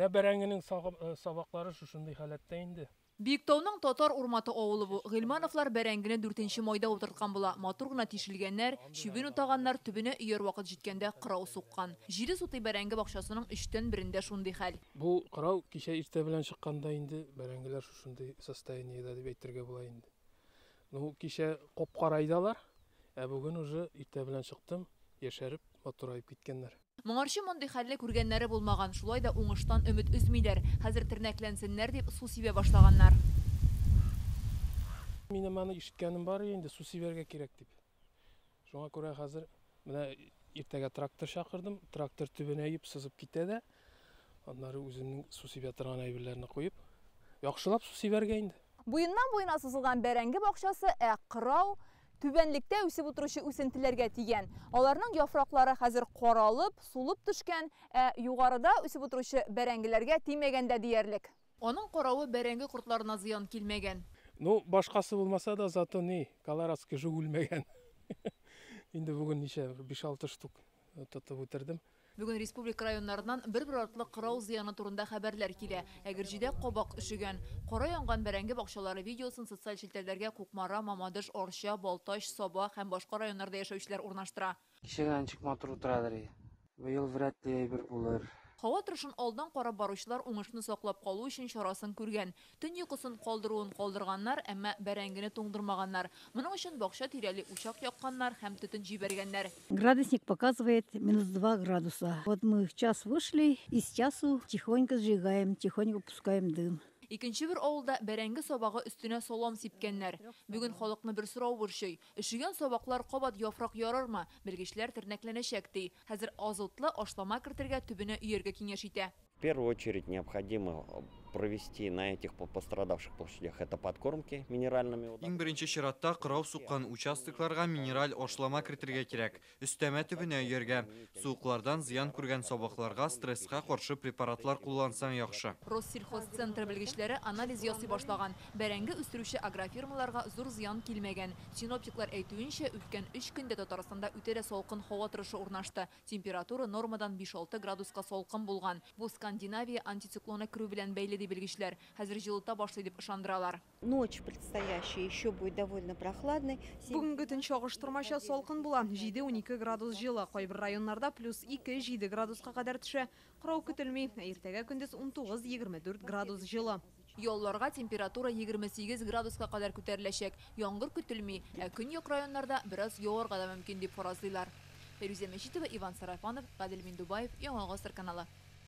Менә бәрәңгенең сабаклары шушындый халәттә инде. Биектауның Татар Урматы авылы бу. Гыйльмановлар бәрәңгене 4 майда утырткан була. Матур гына тишелгәннәр, чүбен утаганнар, төбенә өяр вакыт җиткәндә кырау суккан. 7 сутый бәрәңге бакчасының 1/3-ендә шундый хәл. Бу кырау кичә иртә белән чыкканда инде бәрәңгеләр шушындый состояниедә дип әйтергә була инде. Ну, кичә кап-кара иде алар, ә бүген уже иртә белән чыктым, яшәреп, матураеп киткәннәр. Моңарчы мондый хәлне күргәннәре булмаган, шулай да уңыштан өмет өзмиләр. Хәзер тернәкләнсеннәр дип су сибә башлаганнар. Минем аны ишеткәнем бар инде, су сибәргә кирәк дип. Шуңа күрә хәзер менә иртәгә трактор чакырдым, трактор төбенә иеп сызып китә дә, аннары үземнең су сибә торган әйберләрне куеп, яхшылап су сибәргә инде. Буеннан буена сузылган бәрәңге бакчасы, ә кырау түбәнлектә үсеп утыручы үсентеләргә тигән. Аларның яфраклары хәзер каралып, сулып төшкән, ә югарыда үсеп утыручы бәрәңгеләргә тимәгән дә диярлек. Аның каравы бәрәңге кортларына зыян килмәгән. Ну, башкасы булмаса да, зато ни, колорадский жук үлмәгән. Инде бүген ничә, 5-6 штук тотып үтердем. Бүген республика районнарыннан бер-бер артлы кырау зыяны турында хәбәрләр килә. Әгерҗедә кабак өшегән. Кара янган бәрәңге бакчалары видеосын социаль челтәрләргә Кукмара, Мамадыш, Арча, Балтач, Саба һәм башка районнарда яшәүчеләр урнаштыра. Кичәгә ничек матур утырадыр. Быел вряд ли әйбер булыр. Һава торышын алдан карап баручылар уңышны саклап калу өчен чарасын күргән. Төн йокысын калдыруын калдырганнар, әмма бәрәңгене туңдырмаганнар. Моның өчен бакча тирәли учак якканнар һәм төтен җибәргәннәр. Градусник показывает минус 2 градуса. Вот мы в час вышли и с часу тихонько сжигаем, тихонько пускаем дым. Икенче бер авылда бәрәңге сабагы өстенә салам сипкәннәр. Бүген халыкны бер сорау борчый. Өшегән сабаклар кабат яфрак ярырмы? Белгечләр тернәкләнәчәк ди. Хәзер азотлы ашлама кертергә, төбенә өяргә киңәш итә. В первую очередь необходимо провести на этих пострадавших площадях это подкормки минеральными удобрениями. Иң беренче чиратта кырау суккан участокларга минераль ашлама кертергә кирәк. Өстәмә төбенә өяргә. Суыклардан зыян күргән сабакларга стресска каршы препаратлар куллансаң яхшы. Россельхозцентр белгечләре анализ ясый башлаган. Бәрәңге үстерүче агрофирмаларга зур зыян килмәгән. Синоптиклар әйтүенчә, үткән 3 көндә Татарстанда үтә дә салкын һава торышы урнашты. Температура нормадан 5-6 градуска салкын булган. Бу Скандинавия антициклоны керү белән бәйле ди белгечләр. Хәзер җылыта башлый дип ышандыралар. Ночь предстоящая еще будет довольно прохладной. Бүгенге төн чагыштырмача салкын була. 7-12 градус җылы. Кайбер районнарда плюс 2-7 градуска кадәр төшә. Кырау көтелми. Ә иртәгә көндез 19-24 градус җылы. Ялларга температура 28 градуска кадәр күтәреләчәк. Яңгыр көтелми, ә көньяк районнарда бераз яварга да мөмкин дип фаразлыйлар. Фәрүзә Мәҗитова, Иван Сарафанов, Гадел Миндубаев, Яңа Гасыр каналы.